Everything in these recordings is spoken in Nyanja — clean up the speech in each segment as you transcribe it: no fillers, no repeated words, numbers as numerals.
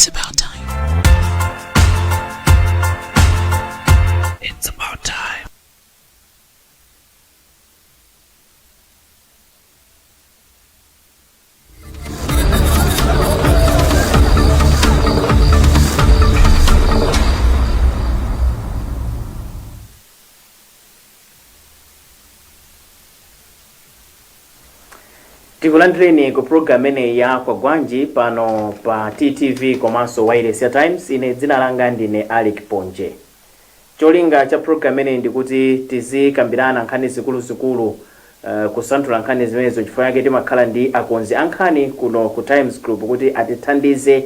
It's about time. It's about time. Tikulandireni ku program imeneyi ya Kwagwanji pano pa TTV komanso Wireless ya Times. Ine dzina langa ndine Alick Ponje. Cholinga cha program imeneyi ndikuti tizikambirana nkhani zikuluzikulu, kusanthula nkhani zimenezo. Chifukwa chake timakhala ndi akonzi a nkhani kuno ku Times Group kuti atithandize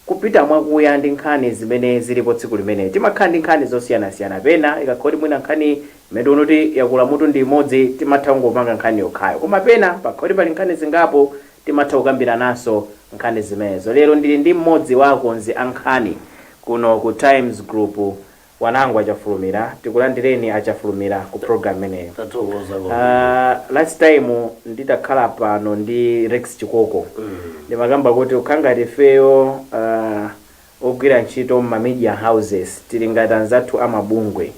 kupita mwakuya ndi nkhani zimene zilipo tsiku limene. Timakhala ndi nkhani zosiyanasiyana. Pena ikakhala kuti mwina nkhani imene tiona kuti yakula mutu ndi imodzi, timatha kungopanga nkhani yokhayo, koma pena pakhala kuti pali nkhani zingapo, timatha kukambirananso nkhani zimenezo. Lero ndili ndi mmodzi wa akonzi a nkhani kuno ku Times Group, Wanangwa Chafulumira. Tikulandireni Achafulumira ku program imeneyo. Tathokoza. Last time nditakhala pano ndi Rex Chikoko, ndimakamba kuti ukhala ngati ifeyo ogwira ntchito ma media houses tili ngati anzathu amabungwe.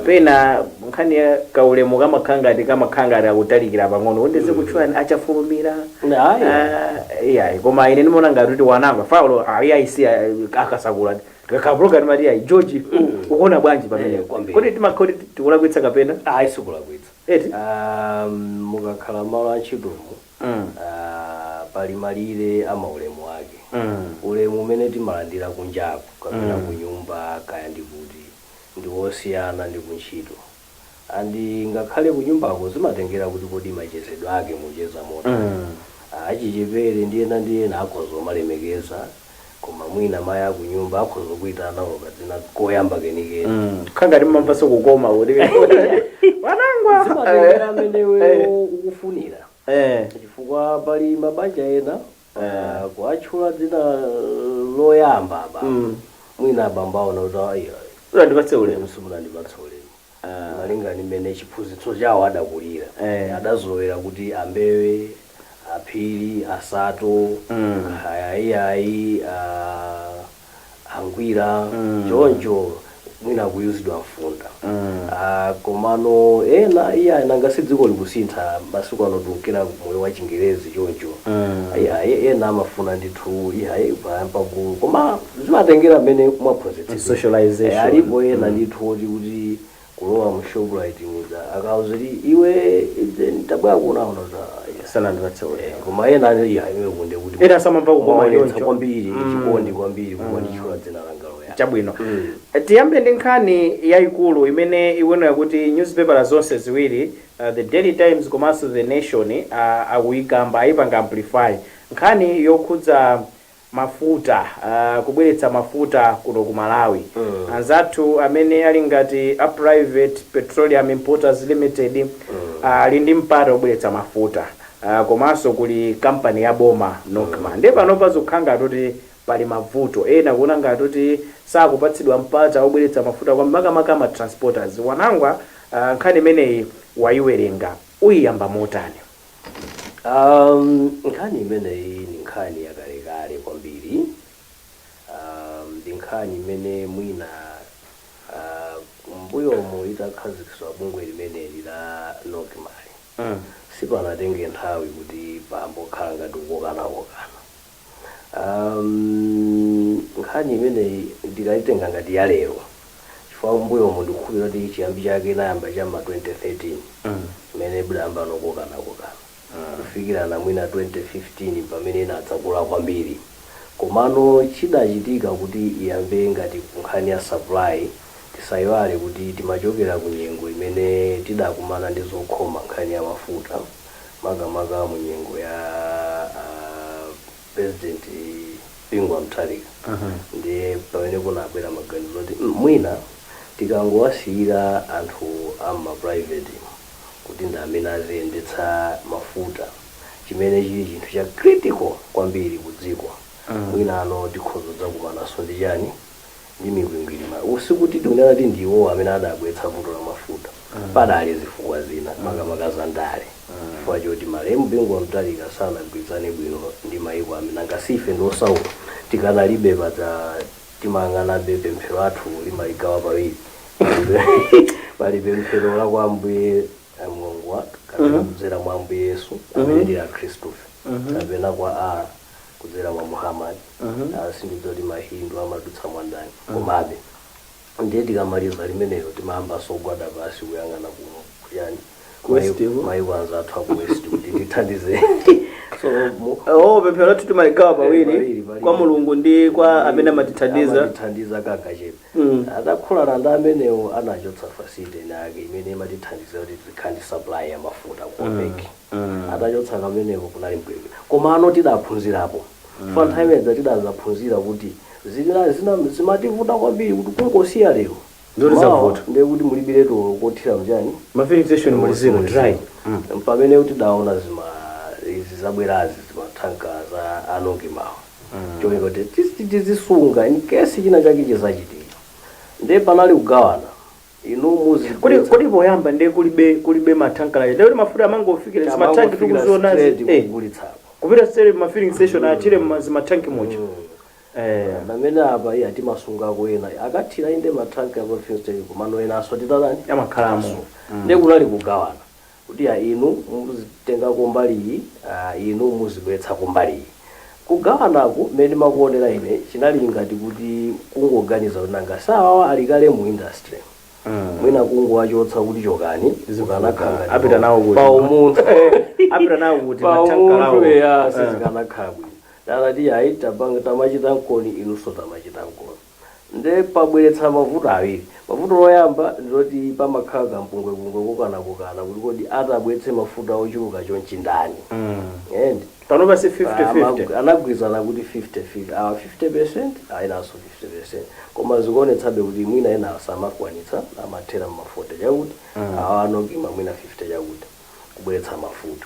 Pena nkhani ya kaulemu kamakhala ngati akutalikira pang'ono, kuti zikutchulani Achafulumira. Ayi. Iyayi, koma ine ndimaona ngati kuti Wanangwa faulo ayi akasakula tikakhala program mati ayi George, ukuona bwanji pamenepo? Kwambiri. Kodi timakhala kuti tikulakwitsa kapena? Ayi, sikulakwitsa. Eti? Mukakhala malo antchitomo, pali malire amaulemu ake. Ulemu umene timalandira kunjaku kapena kunyumba kaya ndikuti ndi wosiyana ndi kuntchito, and ngakhale kunyumbako zimatengera kuti kodi machezedwe ake mucheza motani. Achichepere ndi ena ndi ena akhoza omalemekeza, koma mwina mayi akunyumba akhoza kuitana kadzina koyamba kenikeni. Khala ngati mumamvanso kukoma kuti Wanangwa. Zimatengera amenewe ukufunira, chifukwa pali mabanja ena kuatchula dzina loyamba aba, mwina abambo aona kuti ayi, Unandipatse ulemu. Simunandipatse ulemu. Malinga ndi mmene chiphunzitso chawo adakulira, adazolowera kuti ambewe, aphiri, asato, ayayiyayi, angwira, choncho mwina akuyuzidwa mfunda. Komano ena iya, nanga si dziko likusintha masiku ano, tikukera moyo wa Chingerezi choncho. Iya, ena amafuna ndithu iyayi pagulu, koma zimatengera mmene mwaphunzitsidwa. Socialization. Alipo ena ndithu oti kuti kulowa mu Shoprite muja akauza kuti iwe tabwera kuona za Sanandipatse ulemu. Koma ena iya, iwe kunde kuti Ena samamva kukoma mwaonetsa choncho. kwambiri chikondi kwambiri kumanditchula dzina langa loyamba. Chabwino. Tiyambe ndi nkhani yayikulu imene ikuoneka kuti newspaper zonse ziwiri, The Daily Times komanso The Nation, akuyikamba, ayipanga amplify, nkhani yokhudza mafuta, kubweretsa mafuta kuno ku Malawi. Anzathu amene ali ngati a Private Petroleum Importers Limited ali ndi mpata wobweretsa mafuta, komanso kuli kampani ya boma, NOCMA. Ndiye panopa zikukhala ngati kuti pali mavuto ena, kuona ngati kuti sakupatsidwa mpata wobweretsa mafuta kwa makamaka ma transporters. Wanangwa, nkhani imeneyi wayiwerenga, uyiyamba motani? Nkhani imeneyi ni nkhani yakalekale kwambiri. Ndi nkhani imene mwina mbuyomu itakhazikitsidwa bungwe limeneli la NOCMA, sipanatenge nthawi kuti pambokhala ngati kukokanakokana. Nkhani imeneyi ndikayitenga ngati ya lero, chifukwa mbuyomu ndikukhulupirira kuti chiyambi chake inayamba chama 2013, imene idayamba nokokanakokana kufikira na mwina 2015 pamene inadzakula kwambiri. Komano chidachitika kuti iyambe ngati nkhani ya supply, tisayiwale kuti timachokera ku nyengo imene tidakumana ndi zokhoma nkhani ya mafuta, makamaka mu nyengo ya President Bingu wa Mutharika. Ndiye pamene kunabwera maganizo kuti mwina tikangowasiyira anthu ama private kuti ndi amene aziyendetsa mafuta, chimene chili chinthu cha critical kwambiri ku dziko, mwina ano tikhoza dzakumananso ndi chani, ndi mikwingwirima. Usikuti tikunena kuti ndiwo amene adabweretsa vuto la mafuta, padali zifukwa zina, makamaka za ndale, chifukwa choti malemu Bingu wa Mutharika sanagwirizane bwino ndi maiko amene, nanga sife ndi osauka, Tikanalibe paja timayang'anabe pemphero athu limaligawa pawiri. Pali pemphero la kwa Ambuye, Mulungu wathu, kapena kudzera mwa Ambuye Yesu amene ndi Akhristufe, kapena kwa Allah kudzera mwa Muhammad. Sindidziwa kuti Mahindu amadutsa mwandani, komabe ndiye tikamaliza limenelo timayambanso kugwada pasi kuyang'ana ku kuyani? Ku West iko? Maiko anzathu aku West kuti tithandize. So Oh, pemphero lathu timaligawa pawiri. Pawiri, pawiri. Kwa Mulungu ndi kwa amene amatithandiza. Amatithandiza kakachepe. Adakhulana ndi amenewo, anachotsa facility yake imene imatithandiza kuti tikhale ndi supply ya mafuta ku OPEC. Atachotsa kameneko kunali mpweke, koma ano tidaphunzirapo. Fa nthawi imene tidazaphunzira kuti zimativuta kwambiri kuti kungosiya lero, Ndoti mawa zavuta. ndiye kuti mulibiretu kothira mchani? Ma filling station muli zero, dry. Pamene kuti daona zima izi zabwerazi, zimathanka za a NOCMAwa, cholinga kuti tizisunga in case china chake chizachitika. Ndiye panali kugawana, inu muzi Kodi poyamba ndiye kulibe mathankala, ndiye kuti mafuta amangofikira zimathanki tikuzionazi? Kugulitsako. Kupita straight ma filling station, achire zimathanki muja. Pamene apa iye timasungako ena akathira inde mathanki apa filling station, komano enanso titatani? Amakhalamo. Ndiye kunali kugawana kuti ya inu muzitengako mbali iyi, inu muzibweretsako mbali iyi. Kugawanaku mmene makuonera ine chinali ngati kuti kungoganiza kuti nanga sawawa alikale mu industry, mwina kungowachotsa kuti chokani, zikanakhala ngati Apita nawo kuti? pa umunthu. Apita nawo kuti? Pa mathankalawo? umunthu ya sizikanakhala bwino. Danati ayi, tapanga tamachita nkoni, inunso tamachita nkoni. Nde pabweretsa mavuto awiri. Mavuto oyamba ndiloti pamakhala kampungwepungwe kokanakokana kuti kodi atabweretse mafuta ochuluka chonchi ndani? And Pano pasi 50-50. Anagwirizana kuti 50-50, awa 50%, ayinanso 50%, koma zikuonetsabe kuti mwina ena samakwanitsa, amathera mmafuta chakuti awa a NOCMA mwina 50 chakuti kubweretsa mafuta.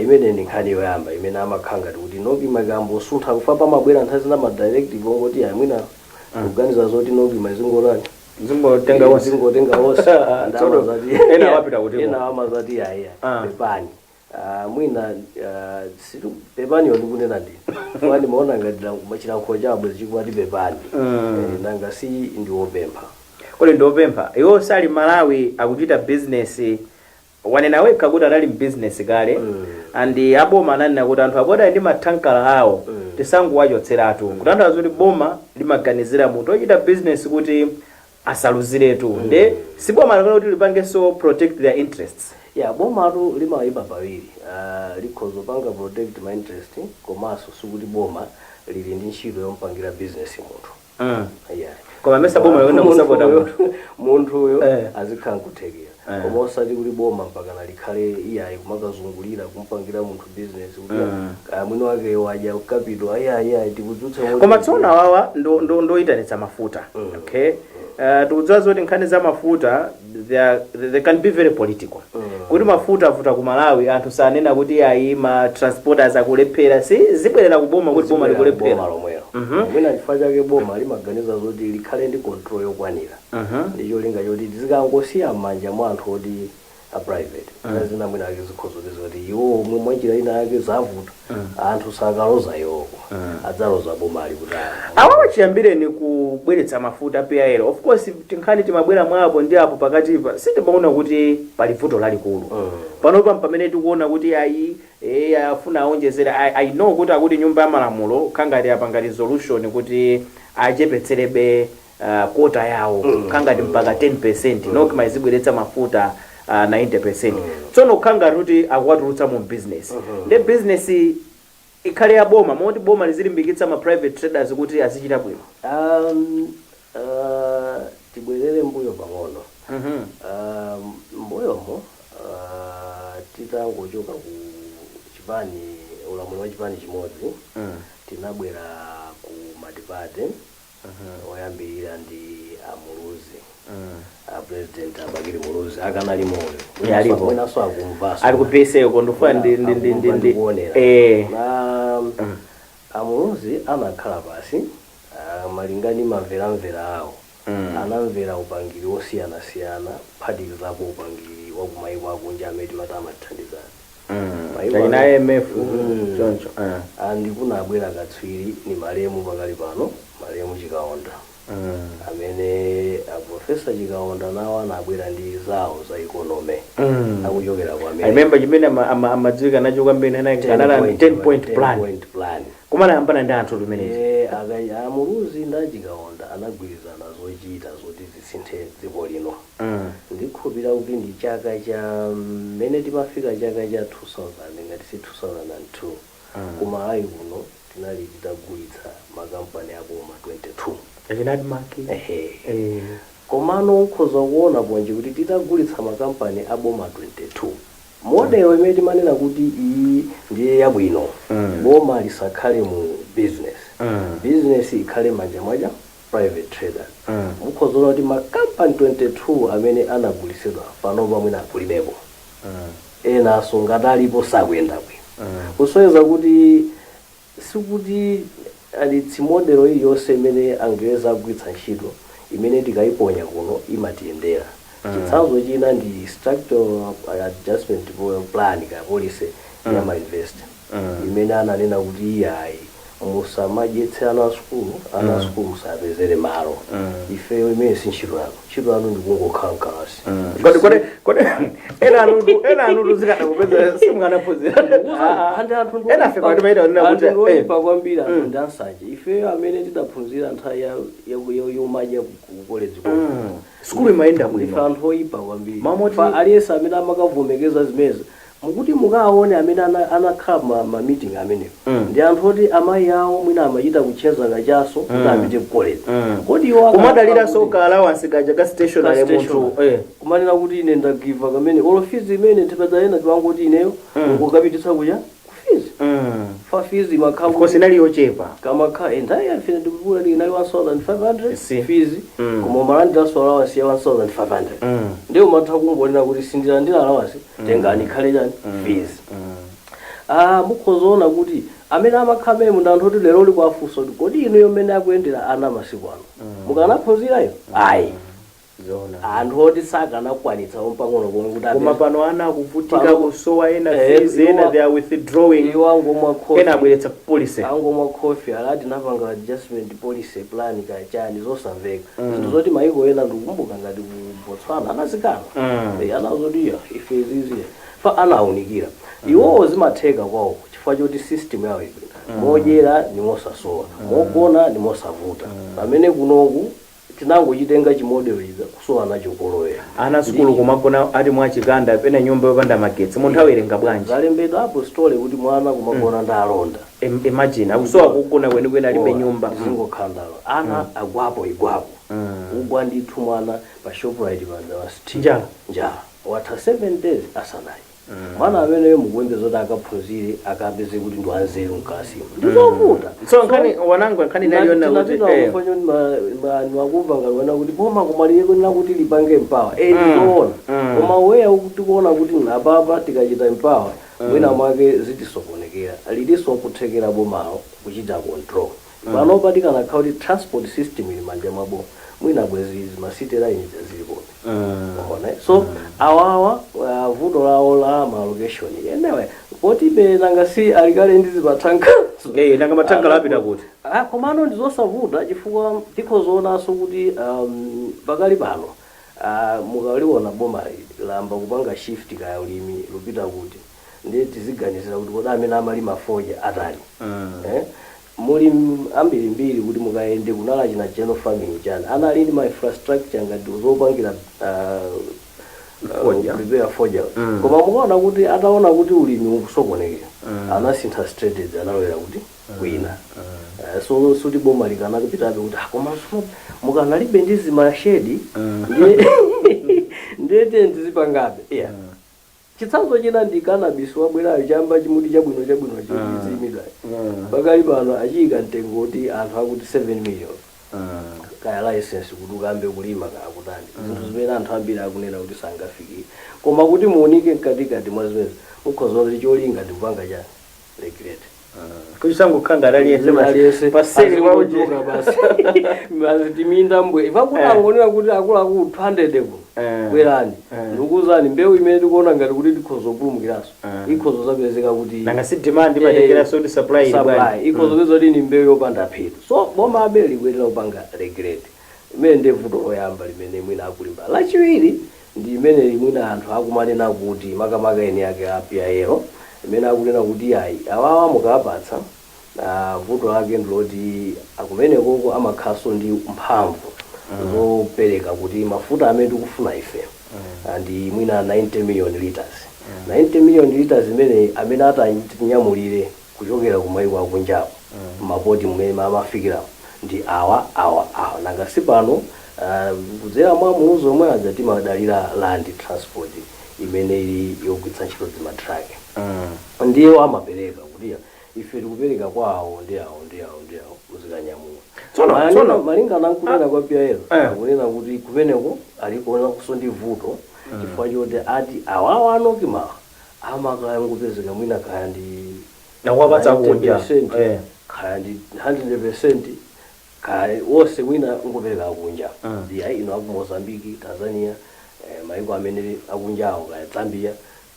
Imene ndi nkhani yoyamba imene amakhala ngati kuti NOCMA ikambosuntha kufa pamabwera nthawi zina ma directive ongoti ayi, mwina kuganiza zoti NOCMA izingotani? Zingotenga wonse. Zingotenga wonse. Tsono, ena wapita kutiko? Ena amazati ayi, pepani. Mwina pepaniyo ndikunena ndi funa ndimaona ngati chilankhulo chabo chikumati pepani. Nanga si ndiwopempha? Kodi ndiwopempha? Iwo sali Malawi, akuchita business. Wanena wekha kuti anali mbusiness kale. And aboma ananena kuti anthu akoda ndi mathankala awo, tisangowachotseratu, kutanthauza kuti boma limaganizira munthu ochita business kuti asaluziretu. Nde si boma lakana kuti lipangenso protect their interests? Ya, bomatu limayima pawiri. Likhoza panga protect my interest, komanso sikuti boma lili ndi ntchito yompangira business munthu. Yeah. Koma amesa boma likuyenda kusapota munthu? Munthuyo azikhala nkuthekera, koma osati kuti boma mpakana likhale iyayi kumakazungulira kumpangira munthu business kuti kaya mwini wake wadya capital, iyayi, iyayi, tikudzutsa Koma tsono awawa ndoyitanitsa mafuta. Okay, tikudziwa zoti nkhani za mafuta they can be very political. Kuti mafuta avuta ku Malawi, anthu sanena kuti ayi, ma transporters akulephera, si zibwerera ku boma kuti boma likulephera? Boma lomwelo. Mwina chifukwa chake boma limaganiza zoti likhale ndi control yokwanira, ndi cholinga choti zikangosiya m'manja mwa anthu oti a private, zina mwina ake zikhoza zoti iwo omwe mwanjira ina yake zavuta, anthu sakaloza iwoko, adzaloza bomali kuti Awawa chiyambireni kubweretsa mafuta PIL, of course tinkhani timabwera mwapo ndi apo pakatipa, sitimaona kuti pali vuto lalikulu. Panopa pamene tikuona kuti ayi, afuna aonjezera. I know kuti akuti nyumba ya malamulo khangati apanga resolution kuti achepetserebe quota yawo, khangati mpaka 10%, NOCMA izibweretsa mafuta 90%. Tsono khangati kuti akuwatulutsa mu business, ndi business ikhale ya boma, moti boma lizilimbikitsa ma private traders kuti azichita bwino. Tibwerere mbuyo pang'ono. Mbuyomo titangochoka ku chipani, ulamuliro wa chipani chimodzi, tinabwera ku multiparty. Oyambirira ndi a Muluzi, a President a Bakili Muluzi akanali moyo. Yeah, alipo. Mwinaso akumvaso. Ali ku PSA uko, ndofuna ndi ndikuonera. Na a Muluzi anakhala pasi, malinga ndi mamveramvera awo, anamvera upangiri wosiyanasiyana, kuphatikizapo upangiri wa kumayiko akunja amene timati amatithandizana. Maiko Achina IMF. Choncho. And kunabwera katswiri, ni malemu pakali pano, malemu Chikaonda, amene a Professor Chikaonda nawo anabwera ndi zawo za economy akuchokera ku I America. remember chimene amadziwika nacho kwambiri kanala 10 point plan. 10 point plan. Kumanayambana ndi anthu limenezi. Amuluzi ndi Achikaonda anagwirizana zochita zoti zisinthe dziko lino. Ndikhulupira kuti ndi chaka cha mmene timafika chaka cha 2000, ngati si 2002, kumalawi kuno tinali titagulitsa makampani aboma 22. Achina ADMARC. Ehe. Komano ukhoza kuona ponje kuti titagulitsa makampani aboma 22, model imene timanena kuti iyi ndiye yabwino, boma lisakhale mu business, business ikhale manja mwaja private traders, mukhoza kuona kuti makampani 22 amene anagulitsidwa pano pamwene akulibepo, enanso ngati alipo sakuyenda bwino, kusonyeza kuti sikuti alitsi model iliyonse imene Angereza agwiritsa ntchito imene tikayiponya kuno imatiyendera. Chitsanzo china ndi structural adjustment plan ka policy ya ma university imene ananena kuti iyayi, musamadyetse ana asukulu, ana asukulu musapezere malo, ifeyo imene si ntchito yanu, ntchito yanu ndikungokhala mkalasi. Kodi ena anutu zikana kupeza simunganaphunzira? Ena afe pati maita kunena kuti Anthu oyipa kwambiri, anthu ndi ansanje. Ifeyo amene tidaphunzira nthawi yomadya ku college, Sukulu imayenda ife bwino. anthu oyipa kwambiri. Mamoti- Fa aliyense amene amakavomekeza zimezi, mukuti mukaone amene anakhala ma meeting amenewo, ndi anthu oti amayi awo mwina amachita kucheza kachaso kuti apite ku college. Kodi iwo Kumadaliranso ka allowance kaja ka stationary munthu. Kumanena kuti ine ndagiva kamene olo fees imene ntipeza ena tiwangoti ineyo ukukapititsa kuja ku fees, fa fees imakhala Of course inali yochepa. Kamakha nthawi yafine ndikukula inali 1500 Si. fees, koma umalandiranso allowance ya 1500. Ndiye umatha kungonena kuti sindilandira allowance, tengani ikhale chani, fees. Ah, mukhozaona kuti amene amakhala amene munthu anthu oti lero uli kwafunsa kuti kodi inuyo mmene akuyendera ana masiku ano mukanaphunzirayo? Ayi. Zona. Anthu oti sakanakwanitsa pang'ono pomwe kuti Koma pano ana akuvutika, kusowa ena fees, ena they are withdrawing, iwo angomwa coffee. Ena abweretsa policy. Angomwa coffee, alati napanga adjustment policy plan kachani, zosamveka, zinthu zoti maiko ena, ndikukumbuka ngati ku Botswana anazikana. Anazoti iya, ife izizi fa anawunikira iwowo zimatheka kwawo chifukwa choti system yawo ibwino, modyera ni mosasowa, mogona ni mosavuta, pamene kunoku tinangochitenga chi model iza kusowa nacho kolowera. Ana sukulu kumagona ati mwachikanda, pena nyumba yopanda magetsi, munthu awerenga bwanji? Zalembedwa apo story kuti mwana kumagona ndi alonda. Imagine, akusowa kugona kwenikweni, alibe nyumba. Zingokhandalo ana agwapo igwapo, ugwa ndithu mwana pa Shoprite paja wa Njala. Njala, watha 7 days asanayi. Mwana ameneyo mukuyembeza kuti akaphunzire, akapeze kuti ndi wanzeru mkasimu, ndizovuta. So nkhani wanangu, nkhani inaliona kuti Makumva ngaliona kuti boma kumalire kunena kuti lipange empower, ndizoona. Koma weya tikuona kuti apapa tikachita empower mwina mwake zitisokonekera, lilinso kuthekera bomalo kuchita control. Panopa tikanakhala kuti transport system ili manja mwa boma, mwina bwezi ma city line zilipobe. Ona, so awawa vuto lawo la ma allocation enewe potibe nanga si alikale ndi zimathankazo. Nanga mathankala apita kuti? Ah, komano ndizosavuta chifukwa tikhozoonanso kuti pakali pano mukaliona boma lamba kupanga shift kaya ulimi lupita kuti, ndiye tiziganizira kuti kodi amene amalima fodya atani? Muli ambirimbiri kuti mukayende kunala china general farming chani, anali ndi ma infrastructure ngati zopangira Fodya. Prepare fodya. Koma mukaona kuti ataona kuti ulimi ukusokonekera, anasintha strategy, analowera kuti kwina. So suti boma likanapitabe kuti "Ah, koma so mukanalibe ndi zima shed, ndiye ndiye tiye ndizipangabe." Yeah. Chitsanzo china ndi cannabis wabwerayo, chamba chimuti chabwino chabwino chizimidwa, pakali pano achiyika mtengo kuti anthu akuti 7 million kaya license kuti ukambe kulima kaya kutani, zinthu zimene anthu ambiri akunena kuti sangafikire. Koma kuti muunike mkatikati mwa zimene mukhoza kuti cholinga ndikupanga chani, regulate. Kuchisangokhala ngati aliyense basi. Aliyense paseli kwa uje. azingodzuka basi, basi timinda mbwe ipakuti angonena kuti akuluakulu 200 kuno, bwerani. Ndikuwuzani, mbewu imene tikuona ngati kuti tikhoza kupulumukiranso ikhoza zapezeka kuti Nanga si demand imatengera so supply ili bwanji? Supply ikhoza kupeza kuti ni mbewu yopanda phindu. So boma abe likuyenera kupanga regulate. Imene ndi vuto loyamba limene mwina akulimba. Lachiwiri ndi imene mwina anthu akumanena kuti, makamaka eni ake a PIL, imene akunena kuti ayi, awawa mukapatsa, vuto lake ndiloti akumenekoko amakhaso ndi mphamvu zopereka kuti mafuta amene tikufuna ife ndi mwina 90 million liters. 90 million liters imene amene atanyamulire kuchokera kumayiko akunjapo, mapoti mmene amafikira ndi awa, awa, awa. Nanga si pano kudzera mwa Muluzi omwe aja timadalira land transport imene ili yogwiritsa ntchito zimatraki. Ndiye amapereka kuti ife tikupereka kwa awo ndi awo ndi awo ndi awo, muzikanyamula. Malingana nkunena kwa PIL, akunena kuti kumeneko alikuonanso ndi vuto chifukwa choti ati awawa a NOCMA amakayangopezeka mwina kaya ndi Nakuwapatsa kunja. 90%, kaya ndi 100%, kaya wonse mwina ngopereka kunja. Ndi ayi, ino aku Mozambique, Tanzania, maiko amene akunjawo, kaya Zambia,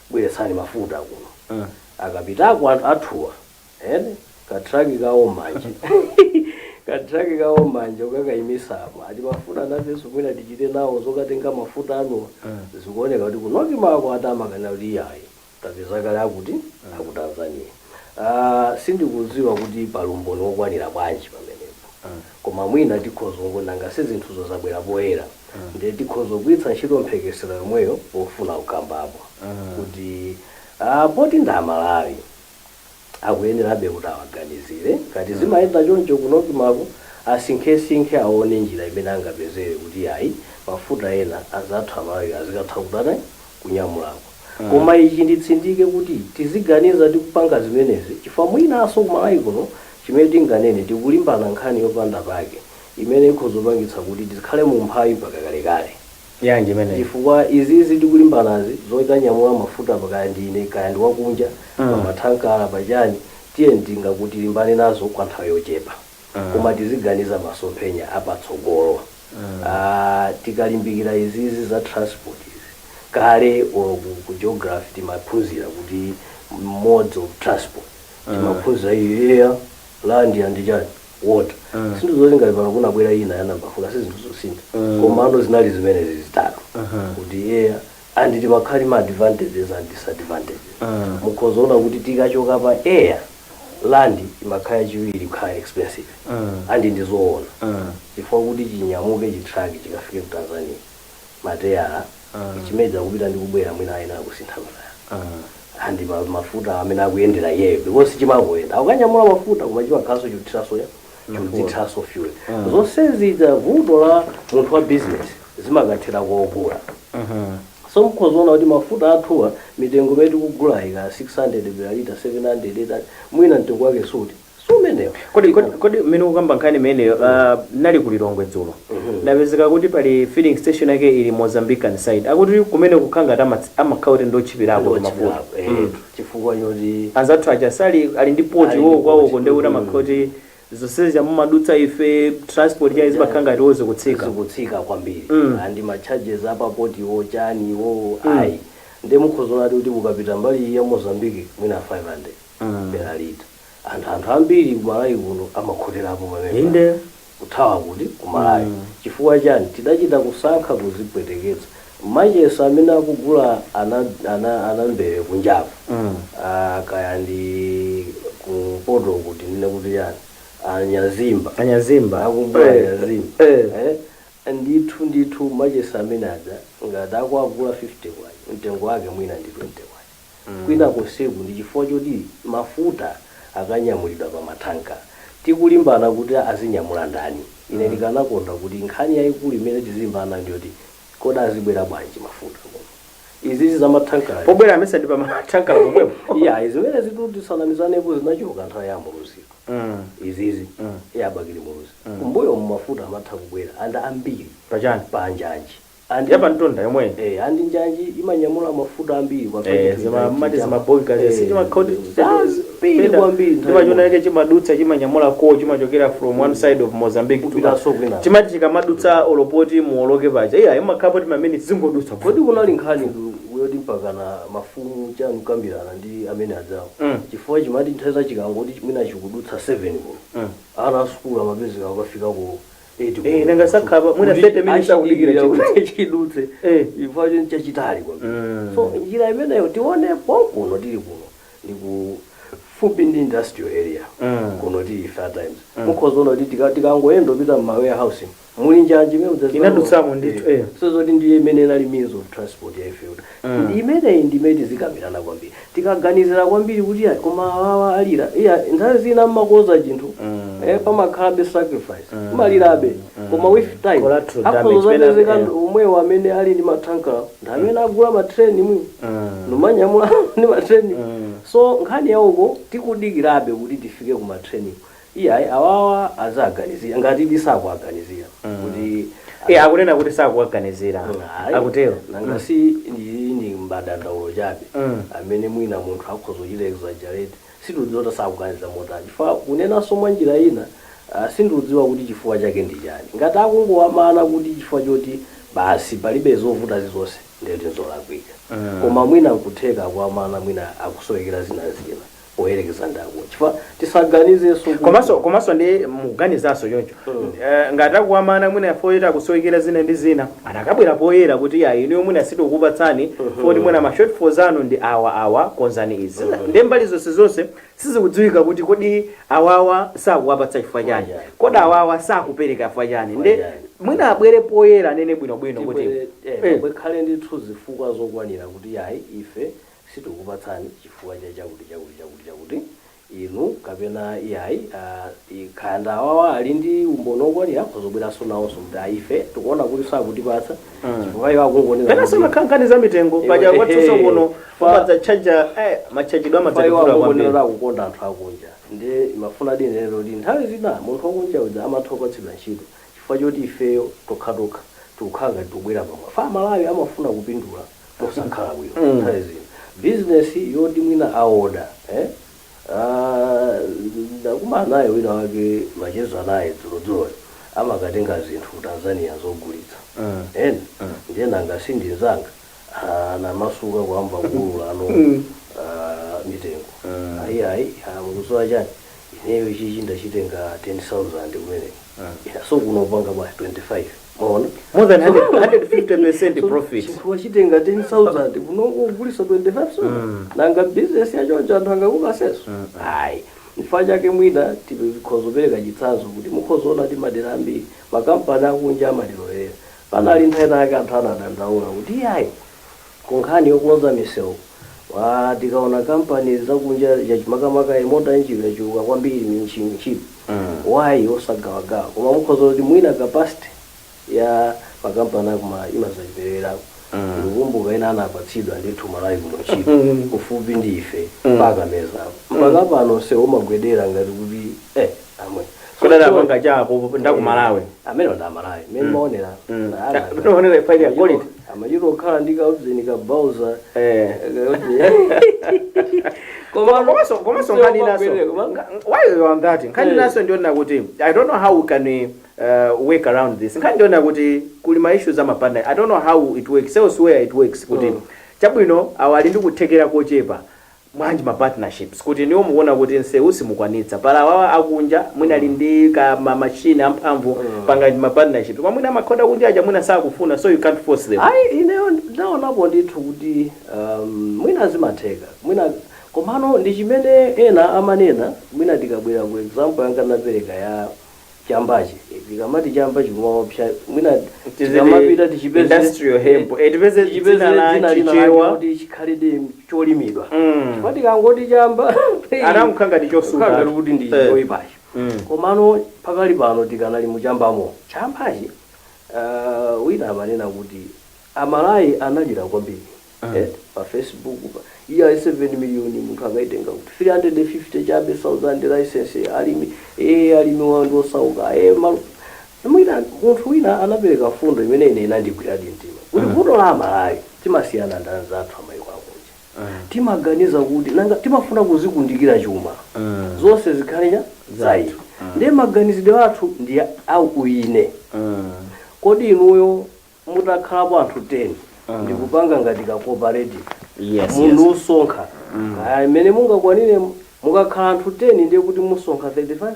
bweretsani mafuta kuno. Akapitako anthu athuwa ene katraki kawo m'manja, katraki kawo m'manja, ukakayimisamo ati mafuta anafenso mwina tichite nawo zokatenga mafuta anuwa. Zikuoneka kuti ku NOCMAko ati amakana kuti iyayi, tapeza kale akuti aku Tanzania. Sindikudziwa kuti pali umboni wokwanira bwanji pamenepo, koma mwina tikhoza nanga si zinthuzo zabwera poyera, ndiye tikhoza kugwiritsa ntchito mphekesera yomweyo pofuna kukambapo kuti poti ndi Amalawi, akuyenerabe kuti awaganizire. Ngati zimayenda choncho ku NOCMAko, asinkhesinkhe, aone njira imene angapezere kuti ayi, mafuta ena azathu Amalawi azikatha kutana kunyamulako. Koma ichi nditsindike kuti tiziganiza tikupanga zimenezi, chifukwa mwinanso kumalawi kuno chimene tinganene, tikulimbana nkhani yopanda pake imene ikhozopangitsa kuti tikhale mu mphawi mpaka kalekale. Yanji imeneyi? Chifukwa izizi tikulimbanazi zokanyamula mafuta, kaya ndine kaya ndi wakunja, pamathankala pachani, tiye ndingakuti limbane nazo kwa nthawi yochepa, koma tiziganiza masomphenya apatsogolo. Tikalimbikira izizi za transport izi, kale or ku geography timaphunzira kuti modes of transport, timaphunzira iyi air, land and chani, water. Sinthu zoti ngati pano kunabwera ina ya number 4, si zinthu zosintha, komano zinali zimenezi zitatu, kuti air and timakhali ma advantages and disadvantages. Mukhozaona kuti tikachoka pa air, land imakhala yachiwiri kukhala expensive, and ndizoona, chifukwa kuti chinyamuke chitraki chikafike ku Tanzania, mateyala chimedza kupita ndi kubwera, mwina ayenera kusintha matayala and mafuta amene akuyendera iyeyo, because chimangoyenda akukanyamula mafuta, koma chimakhalanso chikuthiraso ya chikudzithaso fuel. Zonse zija vuto la munthu wa business zimakathera kuogula. So mukhozaona kuti mafuta athuwa, mitengo imene tikugula ika 600 per lita, 700 800, mwina mtengo wake suti sumenewo. Kodi mmene ukamba nkhani imeneyo, nali ku Lilongwe dzulo, napezeka kuti pali filling station yake ili Mozambican side, akuti kumene kukhala ngati amakhala kuti ndotchipirako mafuta. Chifukwa choti anzathu aja sali ali ndi port Ali ndi wo kwawoko, port. ndekuti amakhala kuti zonsezi mumadutsa ife, transport chayi zimakhala ngati woze kutsika. Zikutsika kwambiri. And ma charges apapoti wo chani wo, ayi, ndi mukhozaona kuti ukapita mbali ya Mozambique mwina 500 per lita. Anthu ambiri kumalawi kuno amakhoterapo pamene kuthawa kuti kumalawi. Chifukwa chani? Tidachita kusankha kuzipweteketsa. Machesa amene akugula ana mbewe kunjapo, kaya ndi kumpoto, kuti ndine kuti chani, anyazimba. Anyazimba. Akugula anyazimba. Ndithu ndithu, machesa amene aja ngati akuagula 50 kwacha, mtengo wake mwina ndi 20 kwacha kwina konseku. Ndi chifukwa choti mafuta akanyamulidwa pa mathanka, tikulimbana kuti azinyamula ndani. Ine ndikanakonda kuti nkhani yayikulu imene tizilimbana ndiyoti kodi azibwera bwanji mafuta kuno, izizi zamathankala. Pobwera amesa ndi pa mathankala pomwepo? Iya, zimene zituti sanamizanepo, zinachoka nthawi ya Muluziko. Izizi ya Bakili Muluzi, kumbuyo mafuta amatha kubwera and ambiri. Pachani? Pa njanji. And Yapamtunda yomwe. And njanji imanyamula mafuta ambiri kwa mati zimaboga. Kwambiri, kwambiri, nthawi Timachona yake chimadutsa, chimanyamula ko, chimachokera from one side of Mozambique to Kupitanso kwina. Chimati chikamadutsa, olopoti muoloke paja, iya imakhapo ti mamene zingodutsa. Kodi kunali nkhani yoti mpakana mafumu chanu kukambirana ndi amene adzawo, chifukwa chimati nthawi zachikangoti mwina chikudutsa 7 kuno, ana asukulu amapezeka akafika ku 8. Eh, nanga sakhala mwina 30 minutes akudikira chidutse. Chidutse, chifukwa choni chachitali kwambiri. So njira imeneyo tione kuno, tili kuno ndi kufupi ndi industrial area. Kuno tili Fair Times, mukhozaona kuti tikangoyenda kupita mma warehouse muli njanji imene udzaziona. Inadutsamo ndithu, eh. So zoti ndiye imene inali means of transport ya ife. Ndi imeneyi ndimene tizikambirana kwambiri, tikaganizira kwambiri kuti ayi, koma awawa alira iya. Nthawi zina mmakoza chinthu, pamakhalabe sacrifice, malirabe, koma with time Collateral damage, akhozapezeka pena, omwewo amene ali ndi matanka ndi amene agula matreni mwi numanyamula ndi matreni. So nkhani yawoko tikudikirabe kuti tifike ku matreni. Iyayi, awawa azaganizira ngati disakuaganizira kuti Eh, akunena kuti sakuwaganizira. Ayi, Akutero. Nanga si ndi mbadandaulo chabe amene mwina munthu akhoza kuchita exaggerate. Situdziwa kuti sakuganiza motani, chifukwa kunenanso mwa njira ina, sindidziwa kuti chifukwa chake ndi chani. Ngati akungowamana kuti chifukwa choti basi palibe zovuta zizonse, ndeti nzolakwika. Koma mwina nkutheka kuwamana, mwina akusowekera zina zina poyerekeza ndako, chifukwa tisaganizenso Komanso ndi mukuganizanso choncho. Ngati akuwamana mwina foyera akusowekera zina ndi zina, anakabwera poyera kuti ya, inuyo mwina sitikukupatsani foti mwina ma shortfalls anu ndi awa awa, konzani izi. Ndi mbali zonse zonse sizikudziwika kuti kodi awawa sakuwapatsa chifukwa chani, Chani. kodi awawa sakupereka chifukwa chani. Ndi Chani. mwina abwere poyera, anene bwinobwino kuti Bwekhale ndithu zifukwa zokwanira kuti yayi, ife sitikupatsani chifukwa cha chakuti chakuti chakuti chakuti inu, kapena iyayi, khanda awawa ali ndi umboni okwanira, akhoza nawonso kuti ayi, ife tikuona kuti sakutipatsa chifukwa iwo akungonena Penanso makhala nkhani za mitengo paja kwathuso kuno umadzachaja, machajidwe iwo amadzativuta akungonena kwambiri. akukonda anthu akunja. Ndi imafuna dinenero kuti nthawi zina munthu wakunja uja amatha kupatsidwa ntchito chifukwa choti ifeyo tokhatokha tikukhala ngati tikubwera pamwe. Fa Malawi amafuna kupindula mosakhala bwino. Nthawi zina bizinesi yoti mwina aoda, eh? Ah, ndakumana naye wina wake, macheza naye dzulodzulo, amakatenga zinthu ku Tanzania zogulitsa. Ena ndiye nanga sindinzanga anamasuka kuyamba kuulula ano mitengo. Ayi ayi, mukusowa chani? Ineyo ichichi ndachitenga 10,000 kumeneko. So kuno upanga bwa 25, maona? More than 100, 150% So, profit. Chinthu wachitenga 10,000, kunoko ugulisa 25. So nanga business yachoncho anthu angakupasenso? Ayi, chifukwa chake mwina tikhozopereka chitsanzo kuti mukhozoona ti madera ambiri makampani akunja amatilowera. Panali nthawi yake anthu anadandaula kuti iyayi, kunkhani yokonza misewu wa tikaona kampani zakunja yachimakamaka imota njiro yachuluka kwambiri ntchito, wayi osagawagawa? Koma mukhoza kuti mwina capacity ya makampani akuma imazachipererako. Ndikumbuka ena anapatsidwa ndithu Malawi kuno ntchito kufupi ndi ife mpaka mezapo, mpaka pano sewu umagwedera ngati kuti amwe. Kudala apanga chako ndakumalawi. Amene ndi Amalawi mmene maonera. Maonera ifaili ya quality. Amachita okhala ndi kauzeni ka bauza. Komanso nkhani inaso, while you're on that, nkhani inaso ndiona kuti I don't know how we can work around this. Nkhani ndiona kuti kuli ma issues ama partner. I don't know how it works elsewhere. It works kuti chabwino, awa ali ndi kuthekera kochepa mwanji ma partnerships, kuti niwo mukuona kuti nsewu simukwanitsa, pala awawa akunja mwina ali ndi ka ma machine amphamvu, panga ma partnerships. Koma mwina amakhoda kunja aja mwina sakufuna, so you can't force them. Ayi, ineyo ndaonapo ndithu kuti mwina zimatheka mwina, komano ndi chimene ena amanena. Mwina tikabwera ku example yanga napereka ya chambachi, tikamati chamba chikumaopsa mwina tikamapita tichipeze Industrial hemp. Tipeze tichipeze dzina la dzina lina Chichewa. lake kuti chikhaledi cholimidwa, chifukwa tikangoti chamba Anamukhala ngati chosuta. Kukhala ngati kuti ndi choyipacho. Komano pakali pano tikanali muchambamo chambachi, wina amanena kuti Amalawi analira kwambiri pa Facebook pa iya 7 million munthu akaitenga kuti 350 chabe thousand license alimi, alimi wandu osauka, mwina munthu wina anapereka fundo imene ine inandigwiradi mtima kuti vuto la Amalawi timasiyana ndi anzathu amayiko akunja. Timaganiza kuti nanga timafuna kuzikundikira chuma, zonse zikhale cha zaife. Ndiye maganizidwe athu ndi au uine. Kodi inuyo mutakhalapo anthu 10 ndikupanga ngati ka cooperative, munthu usonkha kaya imene mungakwanire, mukakhala anthu 10 ndiye kuti musonkha 35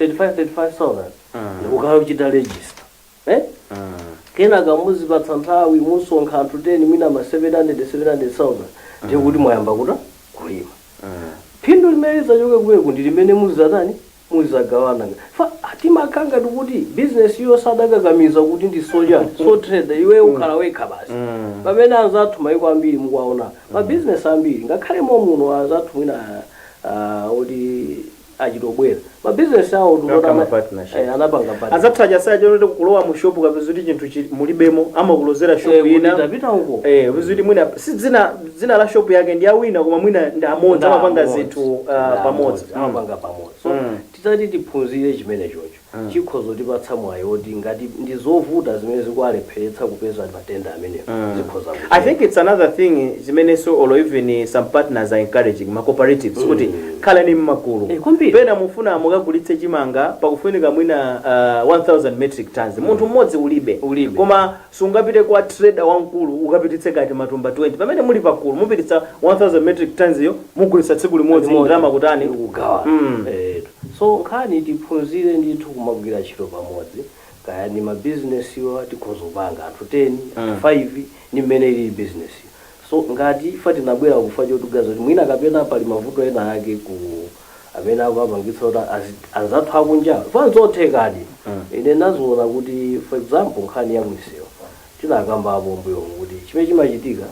35 35,000, ndikukhala kuchita register, eh? Kenaka muzipatsa nthawi, musonkha anthu 10, mwina ma 700 700,000, ndiye kuti mwayamba kuta kulima. Phindu limene lizachoke kuweku ndi limene muzatani, muzagawana. Fa timakhala ngati kuti business iyo sadakakamiza kuti ndi soja sole trader, iwe ukhala wekha basi, pamene anzathu maiko ambiri mukuwaona ma business ambiri, ngakhale muno anzathu mwina oti achitobwera ma business awo Ngakhala ma partnership. Anapanga partnership. Anzathu aja chonoti kulowa mu shop kapeza kuti chinthu mulibemo, amakulozera shop Kuti ina. Tapita uko. Kapeza kuti mwina si dzina la shop yake ndi awina, koma mwina ndi amodzi, amapanga zinthu pamodzi. Amapanga pamodzi. So titati tiphunzire chimene chocho, chikhoza kutipatsa mwayi woti ngati ndi zovuta zimene zikuwalepheretsa kupeza matenda amenewo, zikhoza. I think it's another thing zimenenso or even some partners are encouraging ma cooperatives kuti khalani mmagulu. Kwambiri. Pena mufuna mukagulitse chimanga, pakufunika mwina 1000 metric tons, munthu mmodzi ulibe. Ulibe. Koma sungapite kwa trader wamkulu ukapititse kati matumba 20, pamene muli pakulu mupititsa 1000 metric tons iyo, mugulitsa tsiku limodzi, ndalama kutani? Kugawana. So nkhani tiphunzire ndithu kumagwira ntchito pamodzi, kaya ni mabizinesiwa, tikhoza kupanga anthu 10, anthu 5, ni mmene ilili business. So ngati ife tinabwera kufa chotugaza kuti mwina kapena pali mavuto ena ake ku amene akupangitsa kuti anzathu akunja fanzothekadi. Ine naziona kuti, for example, nkhani ya mwisewu tinakambapo mbuyomu kuti chimene chimachitika,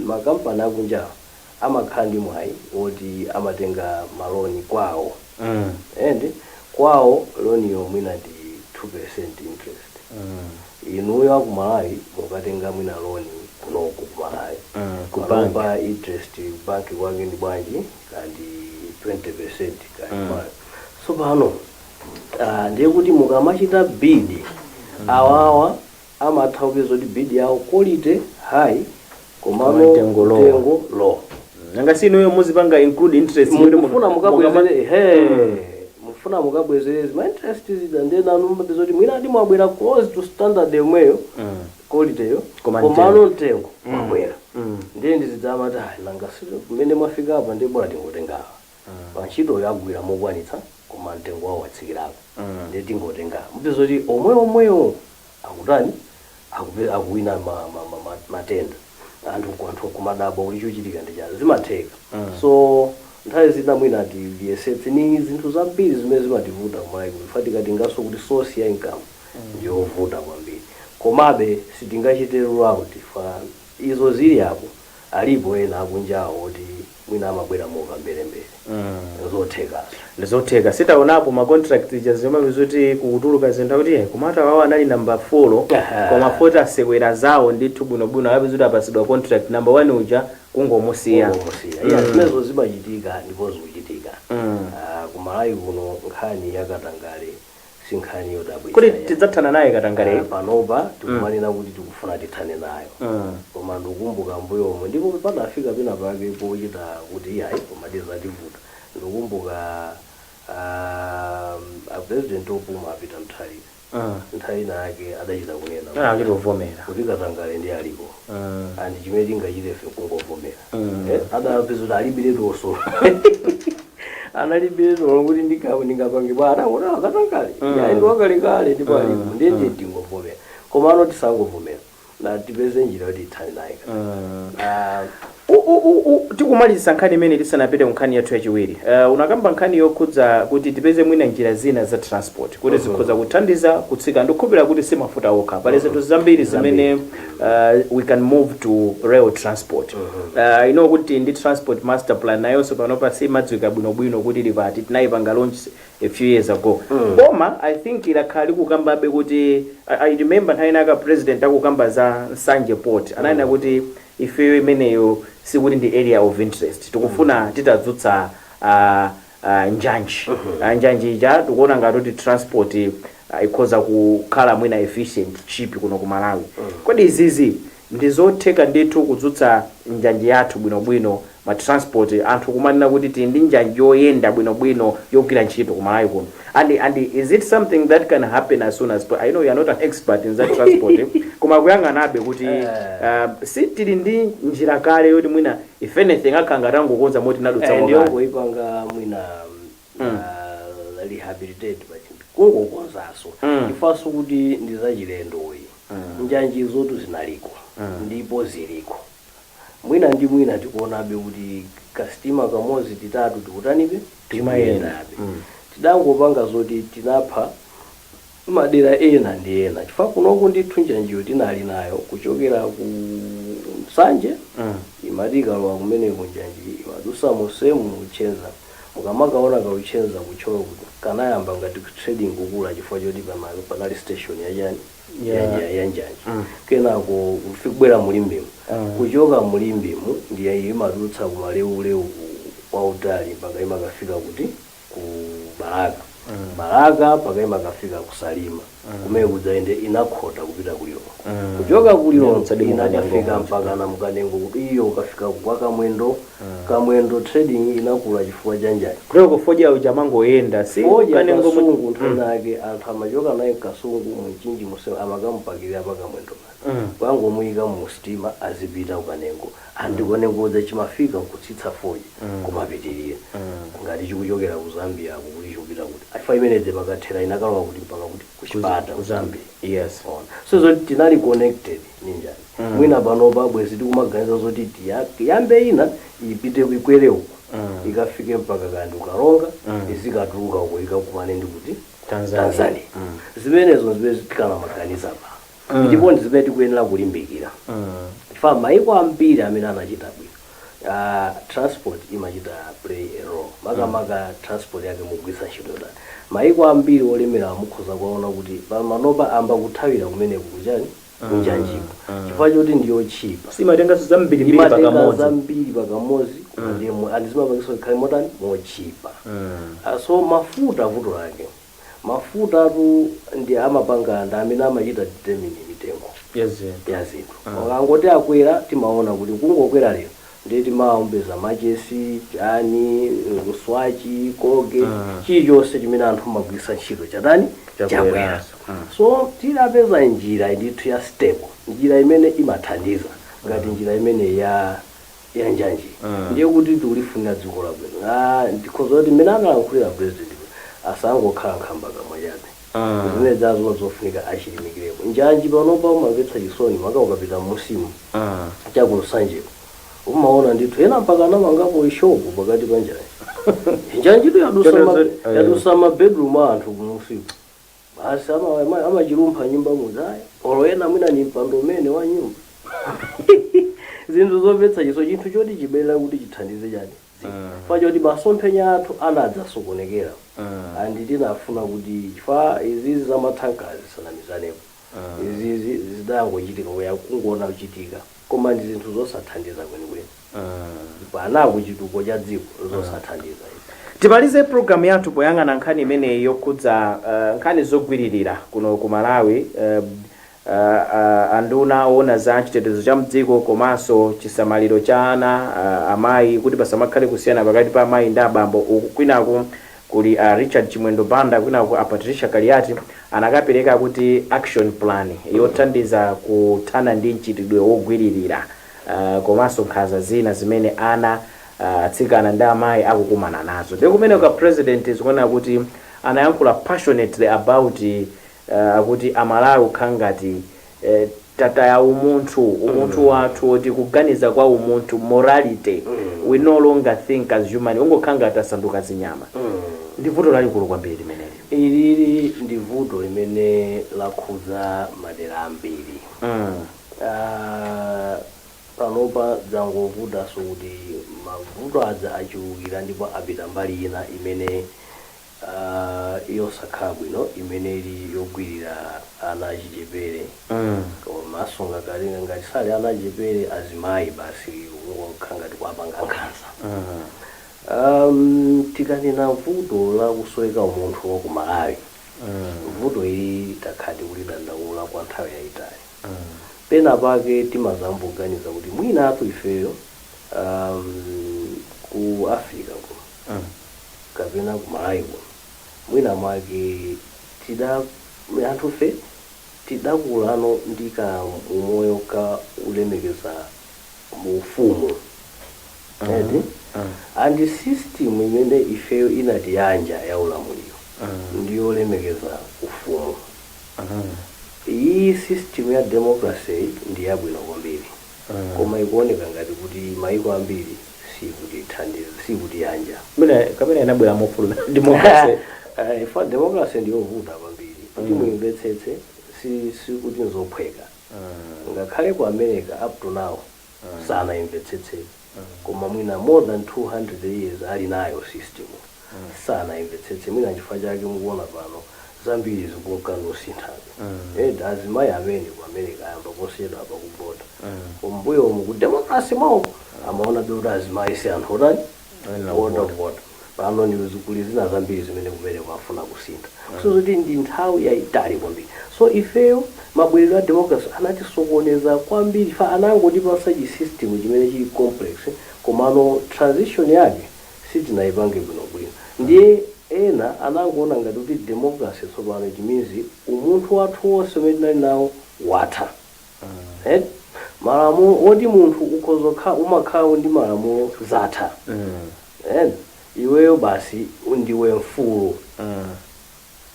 makampani akunja amakhala ndi mwayi woti amatenga maloni kwawo, and kwawo loniyo mwina ndi 2% interest. Inuyo aku Malawi mukatenga mwina loni kunoku ku Malawi, ku panopa interest banki kwake ndi bwanji? Kandi 20%, kandi so pano ndiye kuti mukamachita bid, awawa amatha kupeza kuti bid yawo quality high, komano Koma mtengo low. Mtengo low. Nanga si inuyo muzipanga include interest yoti Mukufuna mukabwezere, he, mufuna mukabwezere ma interest zida, ndiye nanu mapeza kuti mwina adi mwabwera close to standard yomweyo, quality yo, Koma komano mtengo mwabwera. Ndiye ndizidzamati ayi, nanga si kumene mwafika apa, ndiye bora tingotengawa pa ntchito yagwira mokwanitsa, koma mtengo wawo watsikirako, ndiye tingotenga. Mupeza kuti omwe omwewo akutani, akuwina matenda. Anthu kumadabwa kuti chochitika ndi chani. Zimatheka. So nthawi zina mwina tiyesetse ni zinthu zambiri zimene zimativuta kumalawi, kuti tikatinganso kuti source ya income ndiyovuta kwambiri, komabe sitingachite rule out fa izo zili apo, alipo ena akunjawo oti mwina amabwera mokamberembere, zothekazo. Ndizotheka. Sitaonapo ma contract ija zomwe zoti kukutuluka zinthu akuti kumata wawo anali number 4, koma foti asekwera zawo ndithu bwinobwino, ape zoti apasidwa contract, number 1 uja kungomusiya. Kungomusiya. Yeah, zimenezo zimachitika ndipo zikuchitika. Ah, kumalawi kuno nkhani yakatangale si nkhani yodabwitsa. Kuti tidzathana naye katangale? Ah, panopa tikumanena kuti tikufuna tithane nayo, koma ndikukumbuka mbuyomo ndipo padafika pena pake pochita kuti iyayi, koma tizativuta. Ndikukumbuka a president opuma apita Mutharika, nthawi ina yake adachita kunena Achitovomera kuti katangale ndi aliko, and chimene tingachite ife kungovomera. Adapeza kuti alibiretonso, analibireto kuti ndingapange bwana kuti katangale yayi ndi wakalekale ndipo alipo, ndiye ndiye tingovomera. Koma ano tisangovomera, na tipeze njira yoti tithane naye. Ah, Tikumaliza nkhani imene tisanapite ku nkhani yathu yachiwiri, unakamba nkhani yokhudza kuti tipeze mwina njira zina za transport kuti zikhoza kuthandiza kutsika. Ndikukhulupirira kuti si mafuta okha, pali zinthu zambiri zimene we can move to rail transport. Ino kuti ndi transport master plan nayonso panopa simadziwika bwinobwino kuti ili pati. Tinayipanga launch a few years ago, koma I think ilakhala likukambabe kuti I remember nthawi inaka president akukamba za Nsanje Port, ananena kuti ifeyo imeneyo sikuti ndi area of interest, tikufuna titadzutsa njanji. Njanji ija tikuona ngati kuti transport ikhoza kukhala mwina efficient, cheap kuno ku Malawi. Kodi izizi Ndi zotheka ndithu kudzutsa njanji yathu bwinobwino, ma transport, anthu kumanena kuti tili ndi njanji yoyenda bwinobwino yogwira ntchito kuMalawi kuno? And is it something that can happen as soon as I know you are not an expert in that transport, koma kuyang'anabe kuti si tili ndi njira kale yoti mwina, if anything, akhala tangokonza moti nadutsa Eh, kale. Ndiyongoipanga mwina rehabilitate pachinthu, kungokonzaso, ifanso kuti ndi zachilendoyi. Njanji zotu zinaliko ndipo ziliko. Mwina ndi mwina tikuonabe kuti kasitima kamodzi, titatu tikutanibe? Timayenda. Tikuyendabe. Tidangopanga zoti tinapha madera ena ndi ena, chifukwa kunoku ndithu njanjiyo tinali nayo kuchokera ku Nsanje. Imati ikalowa kumeneko njanji imadusa musemu muchenza. Mukamakaona kauchenza kuThyolo kuti kanayamba ngati trading kukula chifukwa choti panali station yachani? Ya njanji. Kenako kubwera muLimbemu. Kuchoka muLimbemu ndiye imadutsa kumalewulewu kwautali mpaka imakafika kuti? Ku Balaka. Balaka mpaka imakafika kuSalima. Kumene kudzaende inakhota kupita kuLilongwe. Kuchoka kuLilongwe Tsadi muKanengo. Inakafika mpaka na muKanengo, kuti iyo ukafika kwa Kamwendo. Kamwendo trading inakula chifukwa cha njanji. Kuteko fodya uja mangoyenda si Fodya Kanengo Kasungu nthawi anthu amachoka naye Kasungu, Mchinji muse, amakamupakirira pa Kamwendo pano. Kwangomuyika mu sitima azipita kuKanengo, andi Kanengo udza chimafika nkutsitsa fodya, kumapitirira. Ngati chikuchokera ku Zambia kuti chikupita kuti afa imenedze pakathera inakalowa kuti mpaka kuti kuChipata. Ku Zambia, yes. Ona, so zoti tinali connected ni njanji. Mwina panopa bwezi tikumaganiza zoti tiyambe ina ipite ikwere uko, ikafike mpaka kandi uKaronga, izikatuluka uko ikakumane ndi kuti? Tanzania. Tanzania. Zimenezo zimene tikanamaganiza pa ndipo ndi zimene tikuyenera kulimbikira, chifukwa maiko ambiri amene anachita bwino, transport imachita play a role, makamaka transport yake mugwisa ntchito tani. Maiko ambiri olemera mukhoza kuwaona kuti pamanopa amba kuthawira kumeneku kuchani? Kunjanjiko, chifukwa choti ndiyochipa. Simatenganso zambirimbiri Imatenga pakamodzi. zambiri pakamodzi, ndiye andizimapangisa ikhale motani? Mochipa. So mafuta, vuto lake mafuta atu ndi amapanga, ndi amene amachita determine mitengo ya zinthu. Akangoti akwera, timaona kuti kungokwera lero ndiye timaombeza machesi, chani, mswachi, Colgate, chilichonse chimene anthu amagwiritsa ntchito chatani? Chakwera. Chakwera. So tilapeza njira ndithu ya stable, njira imene imathandiza ngati njira imene ya njanji, ndiye kuti tikulifunira dziko labwino. Ndikhoza kuti mmene analankhulira president asangokhala nkhamba kamwa chabe. Zimene zazo zofunika achilimikireko njanji. Panopa umamvetsa chisoni, maka ukapita musimu chakuNsanjeko, umaona ndithu ena mpaka anamangapo ishopu pakati pa njanji. Njanjitu yadusa yadusa ma bedroom a anthu kumusiku basi, amachilumpha nyumba mudzayi, olo ena mwina ni mpando umene wa nyumba. Zinthu zomvetsa chiso, chinthu choti chibwerera kuti chithandize chani? Chifukwa choti masomphenya athu anadzasokonekera, andi tinafuna kuti chifukwa izizi zamathankazi sanamizanepo, izizi zidangochitika kuya kungoona kuchitika, koma ndi zinthu zosathandiza kwenikweni panaku chituko cha dziko, zosathandiza izi. Timalize programu yathu poyang'ana nkhani imeneyi yokhudza nkhani zogwiririra kuno ku Malawi. Anduna oona za chitetezo cha mdziko komanso chisamaliro cha ana, amayi, kuti pasamakhale kusiyana pakati pa amayi ndi abambo, uku kwinaku kuli Richard Chimwendo Banda, kwinaku a Patricia Kaliati, anakapereka kuti action plan yothandiza kuthana ndi mchitidwe wogwiririra komanso nkhanza zina zimene ana, atsikana ndi amayi akukumana nazo. Ndi kumene ka president zikuonera kuti anayankhula passionately about kuti Amalawi kukhala ngati tataya umunthu, umunthu wathu oti kuganiza kwa umunthu, morality. We no longer think as human, ungokhala ngati tasanduka zinyama. Ndi vuto lalikulu kwambiri limeneli. Ilili ndi vuto limene lakhudza madera ambiri. Panopa dzangovutanso kuti mavuto adza achulukira ndipo apita mbali ina imene yosakhala bwino, imene ili yogwirira ana achichepere, komanso ngakale ngati sali ana achichepere, azimayi basi, kungokhala ngati kuapanga nkhanza. Tikanena vuto la kusoweka umunthu wa ku Malawi, vuto ili takhala tikulidandaula kwa nthawi yayitali. Pena pake timazamboganiza kuti mwinatu ifeyo ku Africa kuno kapena ku Malawi kuno, mwina mwake tida anthufe tidakulano ndi ka umoyo ka ulemekeza ufumu eti, and system imene ifeyo inatiyanja ya ulamuliro ndiyolemekeza ufumu. Iyi system ya democracy ndi yabwino kwambiri, koma ikuoneka ngati kuti maiko ambiri sikutithandiza, sikutiyanja. Mwina kapena inabwera mofulumira democracy. Ifa democracy ndiyovuta kwambiri kuti muyimvetsetse, sikuti nzophweka. Ngakhale ku America up to now sanayimvetsetse, koma mwina more than 200 years ali nayo system, sanayimvetsetse. Mwina chifukwa chake mukuona pano zambiri zikunkandosinthabe. Azimayi amene ku America ayamba posiyedwa apa kubota, kumbuyomu ku democracy mwawo amaona be kuti azimayi si anthu otani otovota. Pano ndi zikuli zina zambiri zimene kumene kwafuna kusintha, so zoti ndi nthawi yayitali kwambiri. So ifeyo mabwerero a democracy anatisokoneza kwambiri fa anangotipasa chi system chimene chili complex, komano transition yake sitinayipange bwinobwino. Ndiye ena anangoona ngati kuti democracy tsopano it means umunthu wathu wonse umene tinali nawo watha. Eh? Malamulo oti munthu ukhoza umakhala ndi malamulo zatha. Eh? Iweyo basi ndiwe mfulu.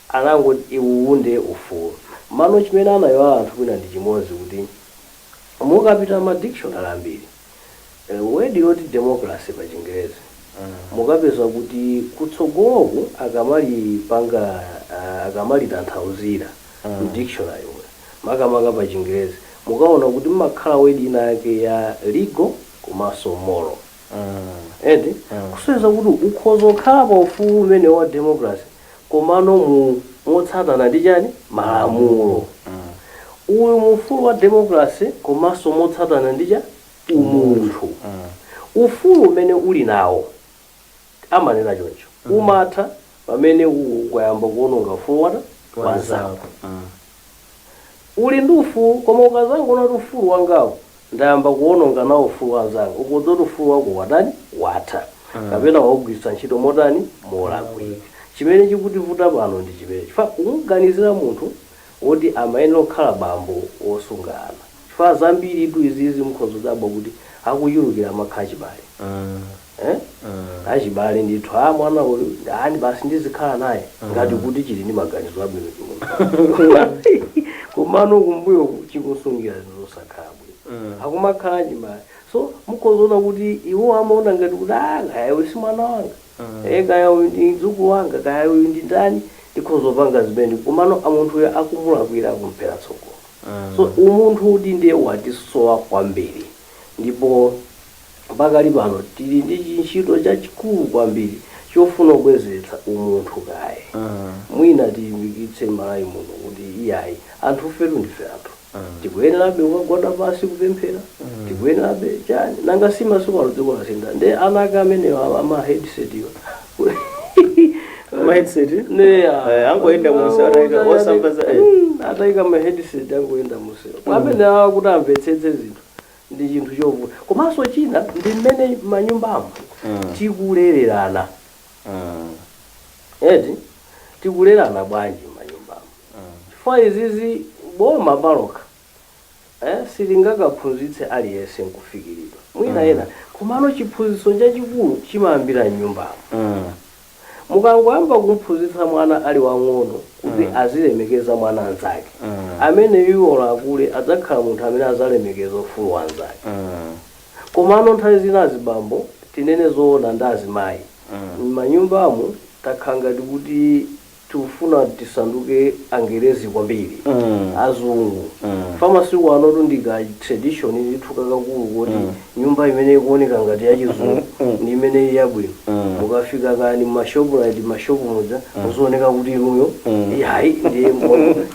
Anangoti iwu nde ufulu. Mano chimene anayiwala anthu kwina ndi chimodzi, kuti mukapita ma dictionary ambiri, word yoti democracy pa Chingerezi mukapeza kuti kutsogoloku akamalipanga, akamalitanthauzira mu dictionary umu, makamaka pa Chingerezi, mukaona kuti mmakhala word ina yake ya legal komanso moral eti, kusonyeza kuti ukhoza kukhala pa ufulu umene wa democracy, komano mu motsatana ndi chani? Malamulo. Uyu mufulu wa democracy komanso motsatana ndi cha umunthu. Ufulu umene uli nawo, amanena choncho, umatha pamene ukayamba kuononga ufulu wata wanzako. Uli ndi ufulu, koma ukazangoona kuti ufulu wangawo ndayamba kuononga nawo ufulu wanzanga, ukudziwa kuti ufulu wako watani? Watha, kapena waugwiritsa ntchito motani? Molakwika. Chimene chikutivuta pano ndi chimene chifukwa kumuganizira munthu woti amayenera kukhala bambo wosunga ana, chifukwa zambiri tu izizi mukhoza kudabwa kuti akuchulukira amakhala achibale, eh? Achibale ndithu, a mwana uyu ani basi ndizikhala naye ngati kuti chili ndi maganizo abwino chimunthu, komano kumbuyo chikusungira zinthu zosakhala bwino. Akumakhala achibale, so mukhozaona kuti iwo amaona ngati kuti ah, kaya uyu si mwana wanga, kaya uyu ndi mdzukulu wanga, kaya uyu ndi ndani, ndikhoza kupanga zimene, komano amunthuyo akumulakwira, akumphera tsogolo. So umunthu uti ndiye watisowa kwambiri, ndipo pakali pano tili ndi chintchito chachikulu kwambiri chofuna kubwezeretsa umunthu kaye. Mwina tiyimikitse Malawi muno kuti iyayi, anthu fetu ndife anthu, tikuyenerabe kukagwada pasi kupemphera, tikuyenerabe chani. Nanga si masiku ano dziko lasintha, nde ana ake amenewa ama headset iwa. Ma headset? Ne. Angoyenda munsewu osamva. Atayika ma headset, angoyenda munsewu amene awa kuti amvetsetse zinthu ndi chinthu chovuta. Komanso china ndi mmene manyumbamo tikulererana eti, tikulerana bwanji manyumbamo? Chifukwa izizi boma palokha silingakaphunzitse aliyense nkufikiridwa mwina ena, komano chiphunzitso chachikulu chimayambira mnyumbamo. Mukangoyamba kumphunzitsa mwana ali wang'ono kuti azilemekeza mwana anzake, amene iwo akule adzakhala munthu amene azalemekeza ufulu wanzake. Komano nthawi zina azibambo, tinene zoona, ndi azimayi m'manyumbamo takhala ngati kuti tikufuna tisanduke Angerezi kwambiri, azungu. Fa masiku ano ndika tradition ndithu kakakulu kuti nyumba imene ikuoneka ngati yachizungu ndi imene ili yabwino. Mukafika kani mumashop, mashopu muja muzioneka kuti inuyo iyayi, ndiye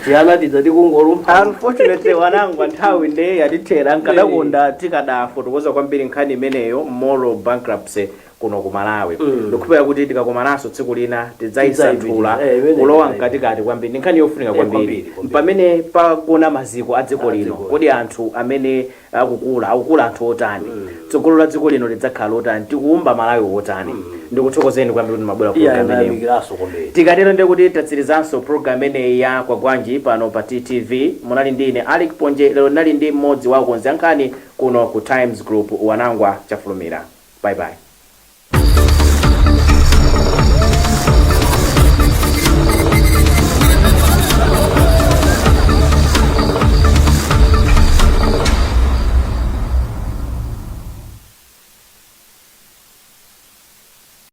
tiyana tidza tikungolumpha. Unfortunately wanangwa, nthawi ndiye yatithera. Nkadakonda tikadafotokoza kwambiri nkhani imeneyo, moral bankruptcy. Kuno ku Malawi, ndikukhulupirira kuti tikakomananso tsiku lina tidzayisanthula Tidzayipitiriza. Imene kulowa mkatikati kwambiri. Ndi nkhani yofunika kwambiri. Kwambiri, kwambiri. Pamene pagona maziko a dziko A lino. dziko. Kodi anthu amene akukula, akukula anthu otani? Tsogolo la dziko lino lidzakhala lotani? Tikuumba Malawi wotani? Ndikuthokozeni kwambiri kuti mabwera Iya, program imeneyi. Ndayamikiranso kwambiri. Tikatero ndiye kuti tatsirizanso program imeneyi ya Kwagwanji pano pa TTV. Munali ndi ine, Alik Ponje. Lero ndinali ndi mmodzi wa akonzi ankhani kuno ku Times Group, Wanangwa Chafulumira. Bye bye.